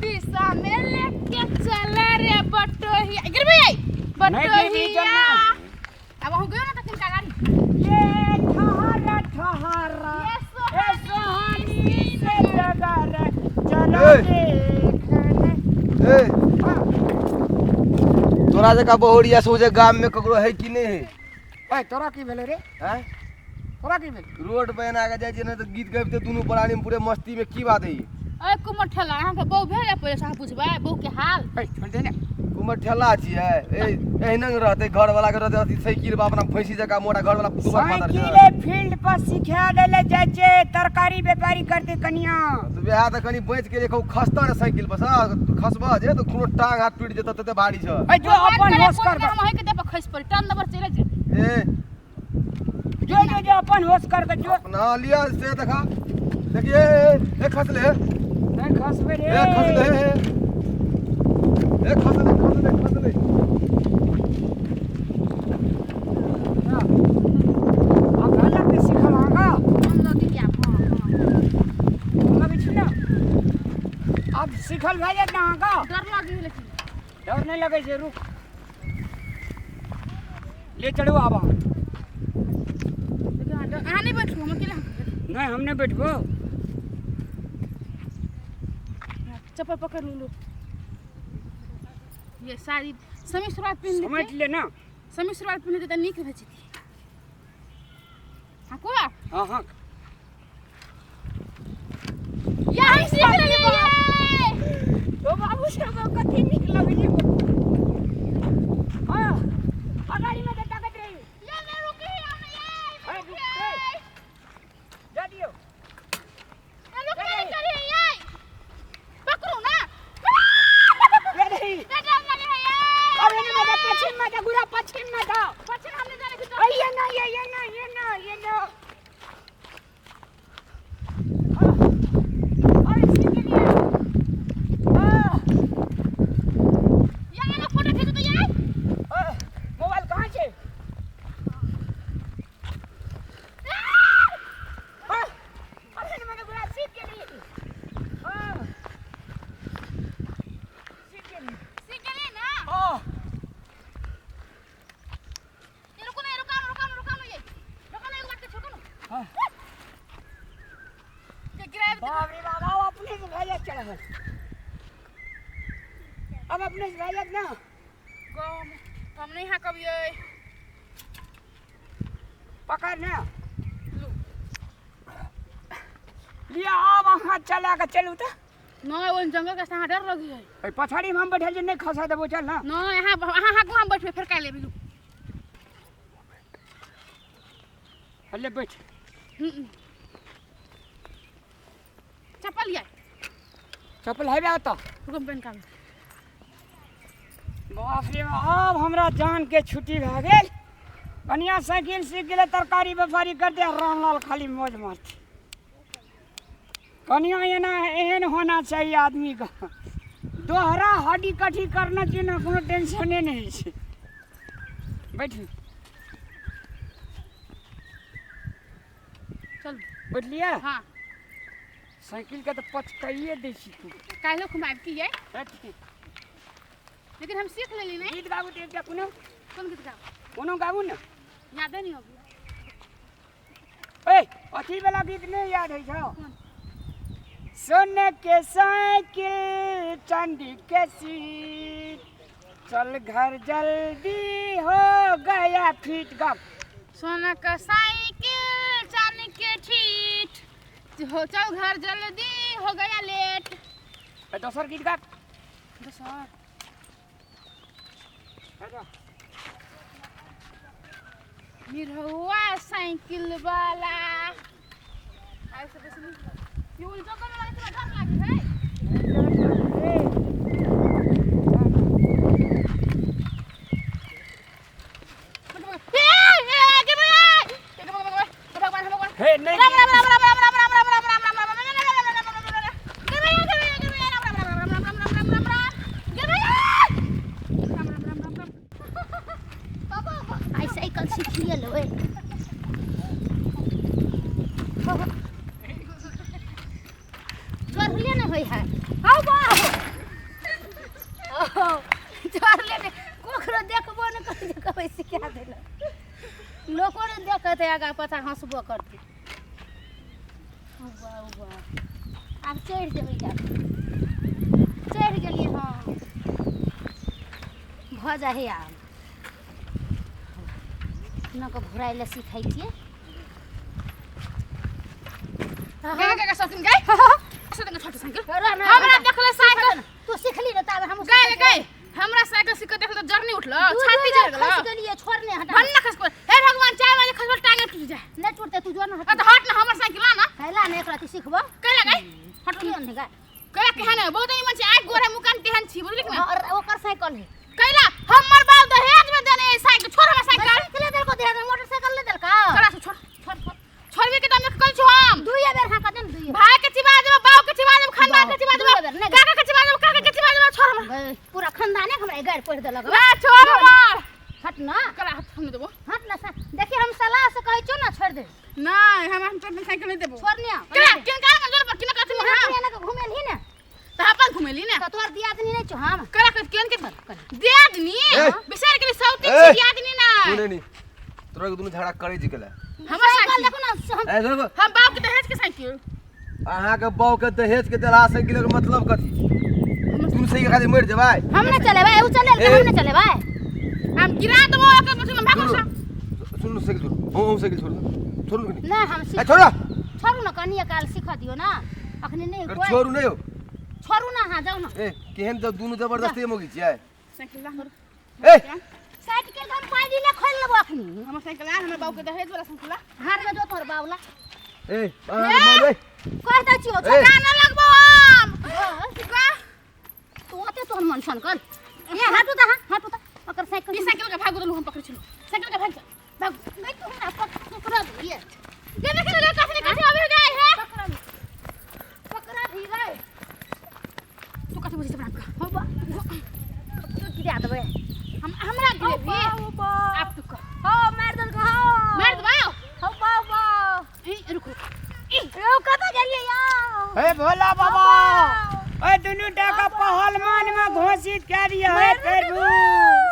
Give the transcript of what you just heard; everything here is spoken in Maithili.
दिशा में लेके चला रे बटोहिया। गिरबे आई नहीं गिरबी, चल बटोहिया। ना। अब अहूँ गयो ना तखन का गाड़ी। ये ठहरा ठहरा ये ए सोहानी सोहानी से डगर चलो ए। देखने। ए हाँ, तोरा जकाँ बहुरिया सोझे गाम में ककरो है कि नहीं है? ओए तोरा की भेलै रे? हैं? तोरा की भेलै? रोड पर एना के जाइ छियै ने तऽ गीत गबिते दुनू प्राणी में पूरे मस्ती में की बात है ई? अरे कुमर ठेला, अहाँके बहू भेल पहिले से अहाँ पुछबै बहू के हाल? ए छोड़ दे ने। कुमर ठेला छियै ए एहिना ने रहतै, घर वाला के रहतै अथी साइकिल पर अपना भैंसी जकाँ मोटा घर वाला दुबर पातर छै। साइकिले फील्ड पर सिखा देले जाइ छै, तरकारी व्यापारी करते कनिया। तऽ वएह तऽ कनि बचि के देखो, खसतऽ ने साइकिल पर सँ, खसबह जे तऽ कोनो टांग हाथ टूटि जेतऽ, तते भारी छौ। ए जो अपन होश कर हम अहीं के देह पर खसि पड़ी, टन नंबर चलि जाय। ए जो जो जो अपन होश कर के जो। अपना लिया से देखा, देखिए ए, ए खसले। नहीं खसबे रे। ए खसले, ए खसले खसले खसले। आ घर लगते सिखल आगा। हम लगे जायब। हाँ हाँ, लगै छै ने, अब सिखल भए जायत ने अहाँके। डर लगी लेकिन। डर नहीं लगै छै, रुक ले चढ़ू आब अहाँ। देखियौ, अहाँ नहि बैठू, हम अकेले। नहीं, हम नहीं बैठबो। चप्पल पकड़ लू। ये साड़ी समी सलवार पिन्ह समझ ले ना। समी सलवार पिन्ह तऽ नीक भए जेतै। हाँ कुआ। हाँ हाँ। या हम सीख लेलियै। ओ बाबू सब कथी नीक लगै छै। हाँ, अगाड़ी में तऽ ताकत रही। या मैं रुकी हम ये। अरे रुक रे। जा दियो। रुक नहीं करी ये, पकड़ू ना। ले रही। ये डर लगे है ये। अरे नहीं मत पश्चिम में जा, गुरा पश्चिम में जा। पश्चिम हमने जाने की। अरे ये ना ये ये ना ये ना ये ना। हाँ, अरे सीख लिया। हाँ, या ना फोटो खींचो तो यार। हाँ, मोबाइल कहाँ छे? हाँ, अरे नहीं मत गुरा सीख गेली। हाँ, सीख गेली। सीख गेलियै ना? हाँ। ये रुको ना, ये रुका रुका रुका ना, ये रुका ना, एगो बात के छोड़ो ना। हाँ। ये गिराए। बाप रे बाप, अब अपने से भए जायत चढ़ल। अब अपने से भए जायत ना। गम हम नहीं हाँ कभी पकड़ ना। लू। लिया, अब अहाँ चला के चलू तऽ। नहीं, वो जंगल के अहाँ डर लगी है। एहि पछाड़ी में हम बैठल छी, नहीं खसा देबो, चल ना। नहीं, यहाँ अहाँ हाँकू, हम बैठबे, फेर काल्हि लेबै। लू। हले बैठ। चप्पल लिया। चप्पल हेबे ओतऽ। रुको, हम पेन काम। बाप रे बाप, अब हमरा जान के छुट्टी भए गेल। कनिया साइकिल सीख गेलै, तरकारी व्यापारी करते, रामलाल खाली मौज मारते। कनिया एना एहन होना चाहिए आदमी का, दोहरा हड्डी कठी करना चाहिए ना, कोनो टेंशने नहीं छै। बैठू। चल। बैठलियै? हाँ। साइकिल के तऽ पचकाइए दै छी तू। काल्हि घुमाबि की ये। हट। लेकिन हम सीख लेली नहीं। गीत गाबू तऽ एकटा कोनो। कोन गीत गाबू? कोनो गाबू ने। यादे नहीं होगी। ए अथी वाला गीत नहीं याद है छौ? सोने के साइकिल चांदी के सीट, चल घर जल्दी हो गया फिट गप। सोना का साइकिल चांदी के ठीठ हो, चल घर जल्दी हो गया लेट। ए, दोसर गीत गाब। दोसर? निरहुआ साइकिल वाला ऐसे बेसी नहीं। ये उन जंगल में लगे, डर लागे है। हे नहीं। राम राम राम राम राम राम राम राम राम राम राम राम। आई साइकिल सीखिए लो। ए चढ़लियै। है। हौ बाप, चढ़ले ने ककरो देखबो ने करै जे कहबै सिखा देलक। लोको ने देखत है, आगाँ पाछाँ हँसबो करतै। हौ बा, हौ बा, आब चढ़ि जेबै। जा, चढ़ि गेलियै। हँ, भऽ जाइ है। आब अपना घुराइ लए सिखै छियै। गे गे गे सौतिन गे, सौतिन छोटे साइकिल हमरा देखले साइकिल। तू सिखली ने ताबे हम गए गए। हमरा साइकिल सीख के देखले तो जरनी उठलो, छाती जर गेलो। खस गेलियै, छोड़ने हटा भन्ना खस पड़। हे भगवान, चाय वाले खस टांगे टूट जाए। नहि टूटते, तू जो ना। आ तो हट ना, हमर साइकिल आ ना। कैला ने एकरा तू सिखबो? कैला गए, हट। कियो नहि गा। कैला केहन है? बहुत निमन छै। आइ गोरे मुकान तेहन छी, बुझलिक ना? और ओकर साइकिल है। कैला हमर बाप दहेज में देने है साइकिल। छोड़ हमर साइकिल। साइकिल देलको दे, मोटरसाइकिल ले देलका। करा से छोड़। छोड़, छोड़। छोड़बे के दम कल छु हम दुइये बेर हाँ कर दे, दुइये। भाई के चिबा देबो, बाप के चिबा देबो, खानदान के चिबा देबो, दुइये बेर, नहि। काका के चिबा देबो, काका के चिबा देबो। छोड़ हमर। गए, पूरा खानदाने के हमरा गारि पढ़ि देलक। ना, छोड़ हमर। हट ना। करा हाथ हम देबो। हट ना। देखी, हम सलाह से कहै छौ ना, छोड़ दे। नहीं, हम तोर साइकिल नहीं देबो। छोड़ ने। केना केना का जोर पर केना कथि में? हम एना के घुमेलही ने। त अपन घुमेली ने। तऽ तोहर दियादनी नहि छौ हम। करा के केन के दियादनी ए! बिसर गेली सौती ए! छी दियादनी ना। सुने नी, तोरा के दुनू झगड़ा करै छी केला? हमर साइकिल साइकिल। देखो ना हम। ए देखो। हम बाप के दहेज के साइकिल। अहाँके बहू के दहेज के देला साइकिल के मतलब कथी? दुनू साइकिल खातिर मरि जेबै? हम नहि चलेबै, उ चलेलकै। ए! हम नहि चलेबै। हम गिरा देबो एकर पछू में, भागो सा। सुनू, साइकिल छोड़ू। हम साइकिल छोड़ू, छोड़ू कनी। नहि, हम ए सीख छोड़ो। छोड़ू ने, कनिए काल सीख दियौ ने, अखनी नहि। कर कोइ छोड़ू नहि हो। छोड़ू ने, अहाँ जाउ ने। ए केहन जब दुनू जबरदस्ती मोगी छियै। साइकिल ला हमर। ए साइकिल के हम पाइ दिले खोलि लेबो अखनी। हमर साइकिल ला, हमर बाप के दहेज वाला साइकिल ला। हाथ में जो तोहर बावला। ए अहाँके मारबै। कह दै छियौ। ए! कान लगबो हम। बस, तू ओते तोहर मन सन कर। ए हटू तऽ, हटू तऽ ओकर साइकिल। ई साइकिल के भागो देलु, हम पकड़ै छलु साइकिल के। भाग जा, भाग। नहीं, तू हमरा पकड़ा दिए। ये देख ले, कथि कथि अबे गए है। पकड़ा, पकड़ा भी गए। तू कथि बुझै छै अपना आपके? हो बा, तू गिरा देबै। हम हमरा गिरेबी? आप तू कह। हो, मार देलको। हो, मार देबो। हो बा बा। ए रुक रुक, ई यो कतऽ गेलियै यौ? हे भोला बाबा, ओए दुनू टाका पहलमान में घोषित कए दिया। हे प्रभु।